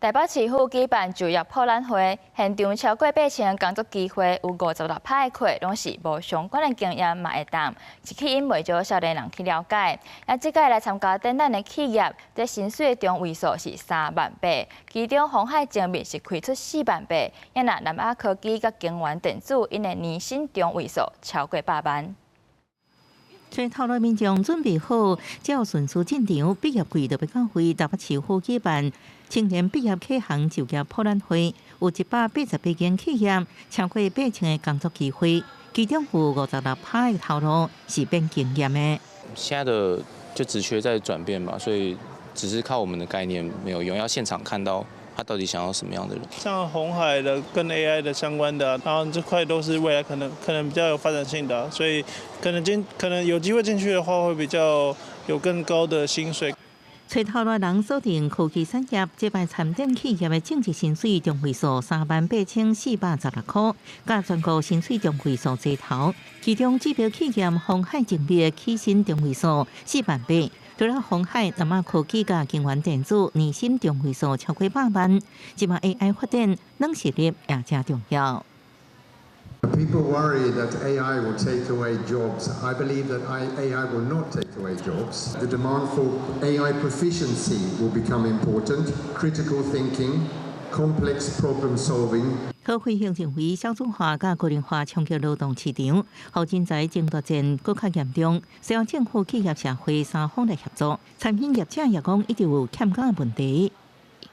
台北市府舉辦就業博覽會，現場超過8000工作機會，有56%的客攏是無相關的經驗嘛會當，是吸引袂少少年人去了解。啊，這屆來參加展覽的企業，這薪水的中位數是3萬8，其中鴻海精密是開出4萬8，啊若南亞科技佮京元電子，𪜶的年薪中位數超過100萬。揣頭路民眾準備好，照順序進場，畢業季就欲到位。台北市府舉辦青年畢業啟航就業博覽會，有188間企業，超過8000个工作機會，其中有56%的頭路是免經驗的。現在的就職缺在轉變嘛，所以只是靠我們的概念沒有用，要現場看到他到底想要什麼樣的人。像鴻海的跟 AI 的相關的，然後這塊都是未來可能比較有發展性的，所以可能有機會進去的話，會比較有更高的薪水。揣頭路人鎖定科技產業，這擺參展企業的正職薪水中位數38,416塊，佮全國薪水中位數齊頭。其中指標企業鴻海精密起薪中位數4萬8，除了鴻海、南亞科技佮京元電子年薪中位數超過百萬。這馬 AI 發展，軟實力也誠重要。 People worry that AI will take away jobs. I believe that AI will not take away jobs. The demand for AI proficiency will become important. Critical thinking, complex problem solving. 柯惠興認為，少子化佮高齡化衝擊勞動市場，予人才爭奪戰閣較嚴重，需要政府、企業、社會三方來協助。餐飲業者也講，一直有欠工的問題。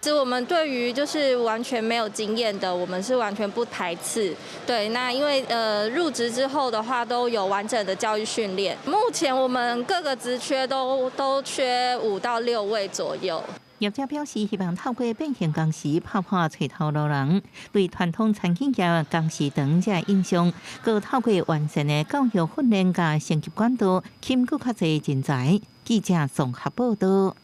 其實我們對於就是完全沒有經驗的，我們是完全不排斥。對，那因為入職之後的話，都有完整的教育訓練。目前我們各個職缺都缺5到6位左右。業者表示，希望透過變形工時拍破揣頭路人對傳統餐飲業工時長這印象，閣透過完善的教育訓練佮升級管道，吸引閣較濟人才。記者綜合報道。